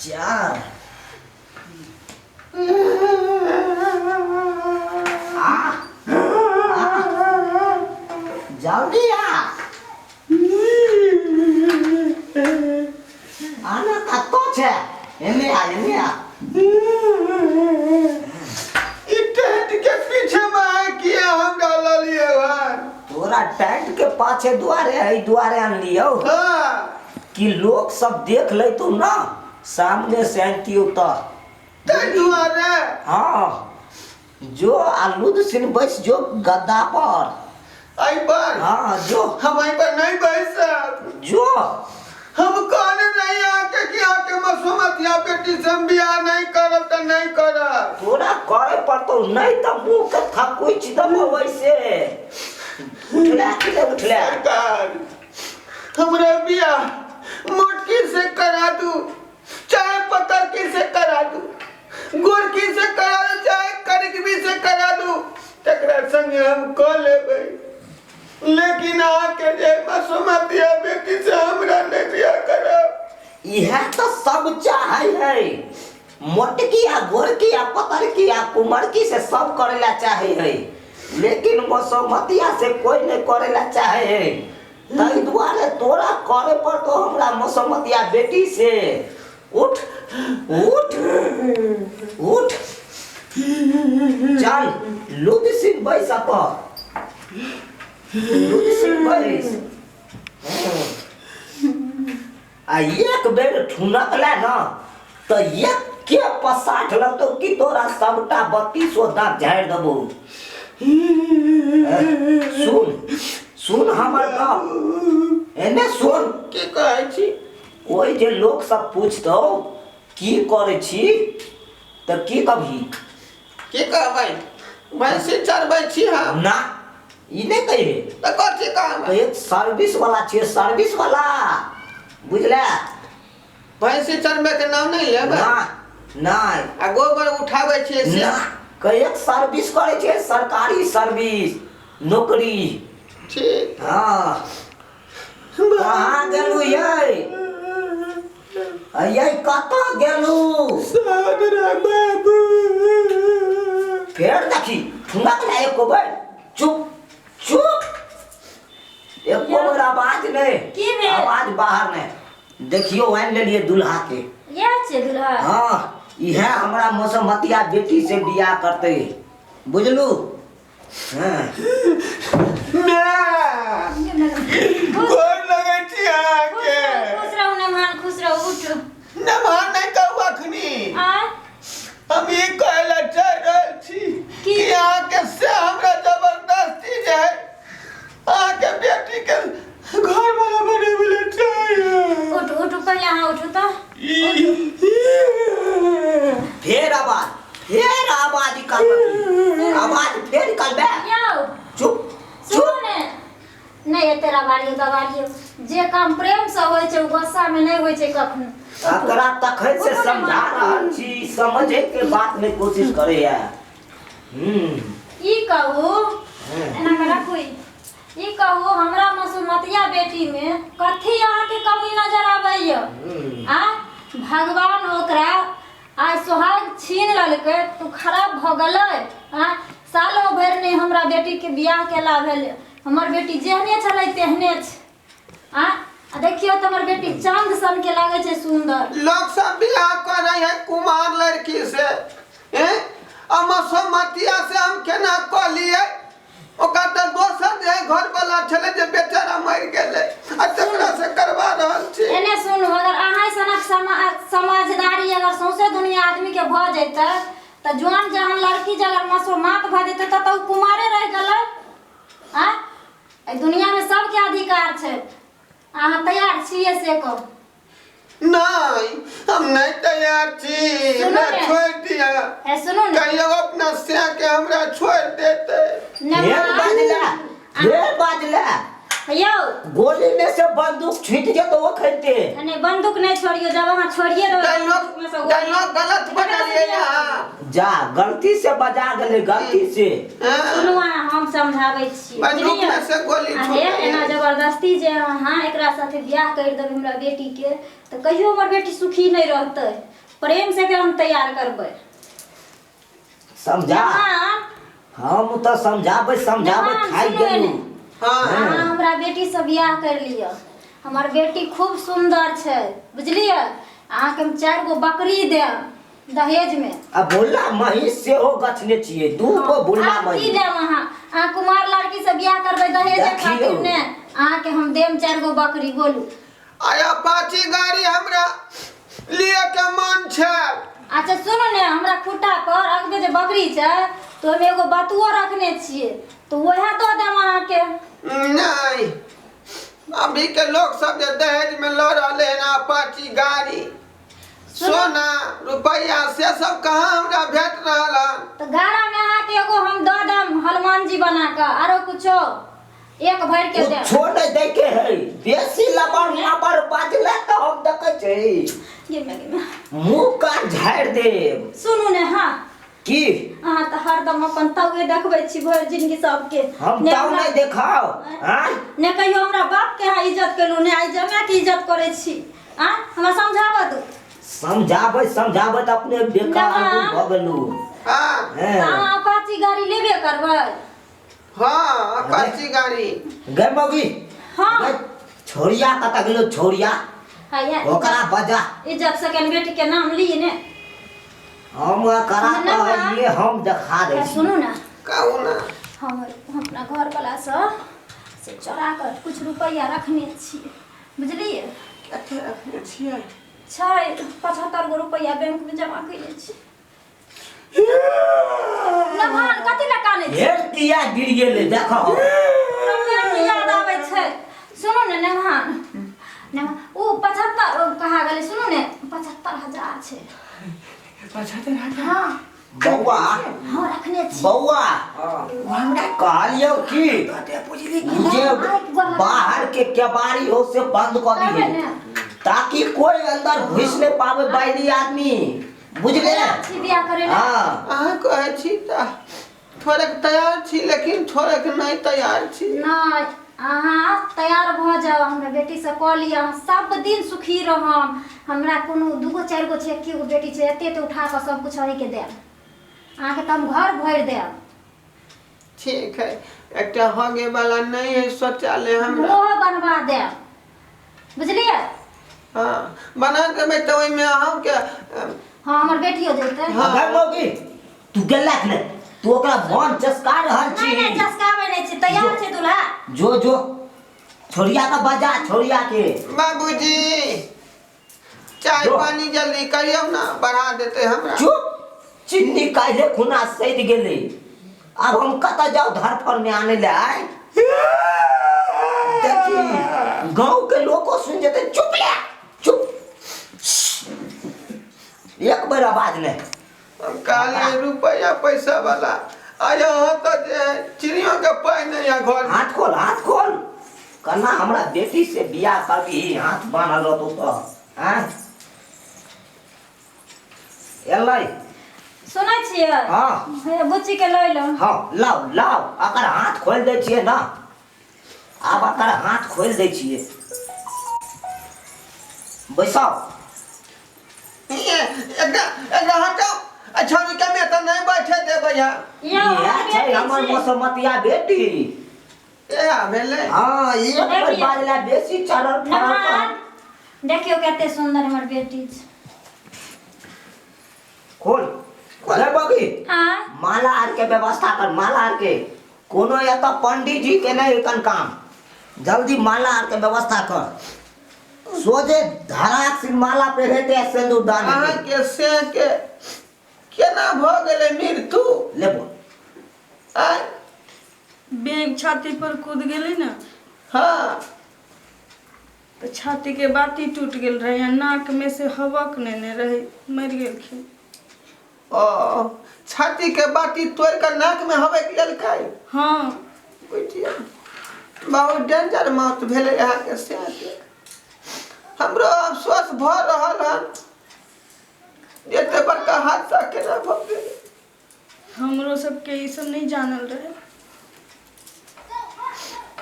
चार आ आ जल्दी आ आना कतऽ छै एने आ एने आ ई टेंट के पीछे में आए किया हमरा ललिए भाई तोरा टेंट के पाछे दुआरे है दुआरे आनलियौ हाँ कि लोग सब देख लेतौ ना सामने से आनतियौ तऽ ताहि दुआरे हाँ जो आलू सिन बैस जो गद्दा पर एहि पर हाँ जो हम एहि पर नहीं बैसब जो हम कहने रही अहाँके कि अहाँके मसोमतिया बेटी से हम बियाह नहीं करब तऽ नहीं करब तोरा करे पड़तौ नहीं तऽ मुंह के थकुच देबो वैसे उठला कि नहीं उठला सरकार हमरा बियाह मोटकी से करा दू चाहे पतरकी से करा दू गोरकी से करा दू चाहे करिकबी से करा दू तकरा संगे हम कऽ लेबै लेकिन अहाँके जे मसोमतिया बेटी से हमरा नहि बियाह करब इएह तऽ सब चाहै है मोटकी आ गोरकी आ पतरकी आ कुमरकी से सब करे ला चाहे है लेकिन मसोमतिया से कोई नहीं करे ला चाहे है ताहि दुआरे तोरा करे पड़तो हमरा मसोमतिया बेटी से उठ उठ उठ चल लुद सिंह बैस अपन लुद सिंह बैस आ एक बेर ठुनकला न तऽ एके पसाठ लगतौ कि तोरा सबटा बत्तीसो दाँत झाड़ि देबौ सुन सुन हमर गप एने सुन की कहै छी कोई जे लोक सब पूछतौ की करै छी तऽ की कभी की कहबै भैंसी चरबै छी हम ना ई नहि कहिबे तऽ कथी कहबै तऽ एक सर्विस वाला छियै सर्विस वाला बुझले भैंसी चरबै के नाम नहि लेबै ना नहि आ गोबर उठाबै छियै से ना कहियक सर्विस करै छियै सरकारी सर्विस नौकरी ठीक हँ कहाँ गेलू यै यै कतऽ गेलू सादरा बाबू फेर देखी ठुनक ले एको बेर चुप चुप एको बेर आवाज नहि की भेल? आवाज बाहर नहि देखियौ आनि लेलियै दुल्हा के इएह छै दुल्हा हाँ इएह हमरा मौसमतिया बेटी से बियाह करतै बुझलू हाँ माय गोर लगै छी अहाँके खुश रहू नमहान खुश रहू उठू नमहर नहि कहू अखनी आ हम ई कहै लए चाहि रहल छी की? कि अहाँके से हमरा जबरदस्ती जे है अहाँके बेटी के घर वाला बनेबै लए चाहैए उठू उठू पहिले अहाँ उठू तऽ फेर आवाज फेर आवाज निकालबे आवाज फेर निकालबे यौ चुप सुनू चुप ने नहि एते रबारियो गबारियो जे काम प्रेमसँ होइ छै ओ गुस्सामे नहि होइ छै कखनो एकरा तखन से समझा रहल छी समझे के बात में कोशिश करैया ई कहू एना के रखू ई। ई कहू हमरा मसुमतिया बेटी में कथी अहाँके कमी नजर आबैया आ भगवान ओकरा आइ सोहाग छीन लेलकै तऽ खराब भऽ गेलै आ सालो भरि नहि हमरा बेटीके बियाह केला भेलै हमर बेटी जेहने छलै तेहने छै आ आ देखियौ तऽ हमर बेटी चाँद सनके लागै छै सुन्दर लोग सब बियाह करे है कुमार लड़की से हैं आ मसोमतिया से हम केना कऽ लिए ओकर तऽ दोसर जे घर वाला छलै जे बेचारा मरि गेलै आ तकरा से करवा रहल छी एने सुनू अगर अहाँ सनक समझदारी अगर सौंसे दुनिया आदमी के भऽ जेतै तऽ जवान जहन लड़की जे अगर मसोमात भऽ जेतै तऽ ओ कुमारे रहि गेलै आँय एहि दुनियामे सबके अधिकार छै अहाँ तैयार छियै से कहू नहीं हम नहीं तैयार छी सुनू हमरा ने। छोड़ दिया हे सुनू ने कहियो अपना सिया के हमरा छोड़ देते फेर बाजला फेर बाजला यौ गोली में से बंदूक छूट जेतो ओखनते। नहीं बंदूक नहीं छोड़ियो, जब अहाँ छोड़िए दो डायलॉग बंदूक में से गोली। डायलॉग गलत बजलियै अहाँ। जा गलती से बजा गेलै गलती से। हाँ, सुनू अहाँ, हम समझाबै छी बंदूक बुझलियै? में से गोली आ छूट हे एना गेलै। जबरदस्ती जे अहाँ एकरा साथे बियाह करि देबै हमरा बेटीके तऽ कहियो हमर बेटी सुखी नहि रहतै। प्रेम से एकरा हम तैयार करबै। समझा हाँ, हम तऽ समझाबै समझाबै ना, थाकि सुनू गेलहुँ। ने। हाँ अहाँ हमरा बेटीसँ बियाह करि लिअ, हमर बेटी खूब सुन्दर छै बुझलियै। अहाँके हम 4 गो बकरी देब दहेजमे। आ भुल्ला महींस सेहो गछने छियै, 2 गो भुल्ला आब की महींस। देब अहाँ? अहाँ कुमार लड़कीसँ बियाह करबै दहेजे देखियौ। खातिर ने? अहाँके हम देब 4 गो बकरी। बोलू। आया पाची गाड़ी हमरा लिए के मन छै। अच्छा सुनू ने, हमरा खुट्टा पर अगबे जे बकरी छै तऽ ओहिमे एगो बतुओ रखने छियै तऽ वएह दऽ देब अहाँके। नहीं, अभी के लोग सब जे दहेज में लऽ रहले हन अपाची गाड़ी सोना रुपया से सब कहाँ हमरा भेट रहल हन। तऽ घरा में अहाँके एगो हम दऽ देब हनुमान जी बना कऽ, आरो कुछो एक भरि के देब। कुछो नहि दै के है, बेसी लबर लबर बाजले तऽ हम देखै छी गे माय, गे माय। मुँह कान झाड़ि देब। सुनू ने, हाँ की अहाँ तऽ हरदम अपन तावे देखबै छी भरि जिंदगी सबके। हम ने ताव हमरा- नहि देखाओ। आँय ने कहियो हमरा बाप के अहाँ इज्जत केलहुँ ने आइ जमाए के इज्जत करै छी। आँ हमरा समझाबऽ दू। समझाबै समझाबै तऽ अपने बेकार ना। भऽ गेलहुँ। हाँ हैं। अहाँ अपाची गाड़ी लेबे करबै? हाँ अपाची गाड़ी। गै मौगी। हाँ। गै, छोड़िया कतऽ गेलो छोड़िया? हैया, ओकरा बजा। इज्जत सेकेंड बेटी के नाम ली ने। हम करा ना। तऽ ये हम देखा दै छी। सुनू ने। कहू ना। हम अपना घर वाला से से चोरा कऽ कुछ रुपैआ रखने छियै बुझलियै। कते रखने छियै? छै 75 गो रुपैआ बैंक में जमा कयने छी। नभान कथी लए कानै छी? ढेर किया गिर गेलै देखो। हमरा याद आबै छै। सुनू ने नभान, नभान ओ 75 कहा गेलै। सुनू ने 75,000 छै। 75,000? हाँ बौआ। हाँ रखने छी। बौआ हमरा कहलियौ की कते बुझली उ जे बाहर के केबाड़ी हो से बंद कऽ करबै दिहे ने ताकि कोई अंदर घुस नहीं पावे बाहरी आदमी, बुझले? छी बियाह करै लए। हाँ अहाँ कहै छी तऽ थोड़ेक तैयार छी लेकिन थोड़ेक नहि तैयार छी। नहि अहाँ तैयार भऽ जाउ, हमरा बेटीसँ कऽ लिअ, अहाँ सब दिन सुखी रहम। हमरा कोनो 2 गो 4 गो छै, 1 गो बेटी छै, एते एते उठा कऽ सब कुछ अहीँके देब। अहाँके तऽ हम घर भरि देब। ठीक है, एकटा हगे वाला नहीं है शौचालय हमरा। ओहो बनवा देब बुझलियै। हाँ बना देबै तऽ ओहिमे अहाँके हाँ हमर बेटियो जेतै। हाँ। अगर मौगी तू गेलक ने तू ओकरा मन चसका रहल छी। नहि नहि चसकाबै नहि छी, तैयार छै दूल्हा। जो जो छोड़िया के बजा, छोड़िया के। बाबूजी चाय जो। पानी जल्दी करियौ ना, बढ़ा देते हमरा। चुप, चिन्नी काल्हे खुना सैद गेलै, आब हम कतऽ जाउ धरफड़ में आने ले आय। देखी गाँव के लोको सुन जेतै। चुप ले चुप, एक बेर आवाज नहीं। हम कहलियै रुपया पैसा वाला आया तऽ जे चिड़ियों के पाइ नहीं है घर। हाथ खोल, हाथ खोल, कन्ना हमरा बेटी से बियाह करबी, हाथ बान्हल रहतौ तऽ। आँय एलै। सुनै छियै? हाँ। हे, बुच्ची के लऽ लौ। हाँ लाउ लाउ, अकर हाथ खोलि दै छियै ना, आब अकर हाथ खोलि दै छियै। बैसाउ। एकरा एकरा हटाउ, आ छौड़ी के में तऽ नहीं बैठे देबै हम। यौ, इएह हमर छै बेटी हमर छी। मसमतिया बेटी। इएह भेलै। हाँ एक बेर देखियौ। बाजला बेसी चढ़ल फड़ल। नभान, देखियौ कते सुन्दर हमर बेटी छै। खोल खोले बगी। आँय माला आर के व्यवस्था कर, माला आर के कोनो एतऽ पंडित जी के नहीं एखन काम, जल्दी माला आर के व्यवस्था कर। सोझे धराक से माला पहिरेते आ सिंदूर दान हेतै। अहाँके से के केना भऽ गेलै मृत्यु? लेबो। आँय बेंग छाती पर कूद गेलै ने। हाँ तऽ छाती के बाती टूट गेल रहे आ नाक में से हवक नेने रहे, मरि गेलखिन। ओ छाती के बाती तोड़ के नाक में हवक लेलकै? हाँ। बुझियौ बहुत डेंजर मौत भेलै अहाँके से हमरो अफसोस भऽ रहल हन जे एते बड़का हादसा केना भऽ गेल। हमरो सबके ई सब नहीं जानल रहे।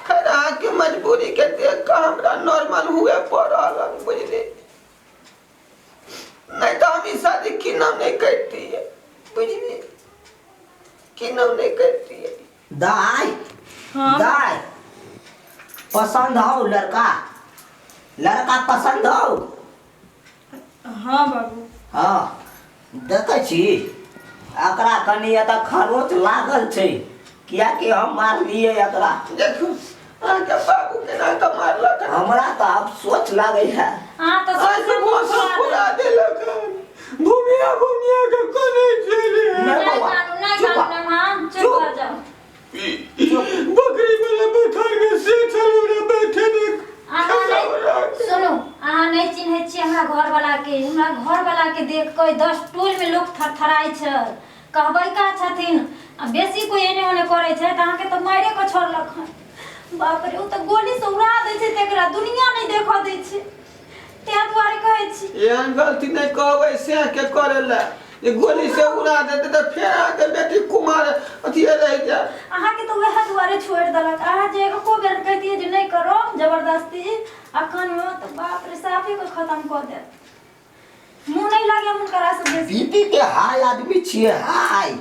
खैर अहाँके मजबूरी के देख कऽ हमरा नॉर्मल हुए पड़ल हन बुझली, नहीं तो हम ई शादी की नाम नहीं करती बुझली, की नाम नहीं करती। दाई हाँ दाई पसंद हो लड़का, लड़का पसंद हो? हाँ बाबू। हाँ देखै छी एकरा कनि एतऽ खरोच लागल छै, कियाकि हम मारलियै एकरा। देखू अहाँके बाबू केना कऽ मारलक। हमरा तऽ अफसोस लागै है। अहाँ तऽ अहाँके सब मौसम फुला देलक हन। भूमिया भूमिया के कोने चले। नहि नहि बौआ, कानू, नहि चुप। कानू नमहान, चुप भऽ जाउ। बकरी वाला बैठल में से चलो रे बैठे ने। अहाँ नहि सुनू, अहाँ नहि चिन्है छियै हमरा घरवला के। हमरा घरवला के देख कऽ 10 टोल में लोक थरथराइ छै, कहबै का छथिन। आ बेसी कोइ एने ओने करै छै तऽ अहाँके तऽ मारिए कऽ छोड़लक हन। बाप रे, ओ तऽ गोली से उड़ा दै छै, तकरा दुनिया नहि देखऽ दै छै, ताहि दुआरे कहै छी। एहन गलती नहीं कहबै से के करे ला जे गोली से उड़ा देते तऽ फेर अहाँके बेटी कुमार अथिए रहि जायत। अहाँके तऽ वएह दुआरे छोड़ि देलक। अहाँ जे एको बेर कहितियै जे नहि करो जबरदस्ती अखन मे, तऽ बाप रे साफे के खतम कऽ देत। मुँह नहि लागे हुनकरा से बेसी। बीपी के हाई आदमी छियै, हाई।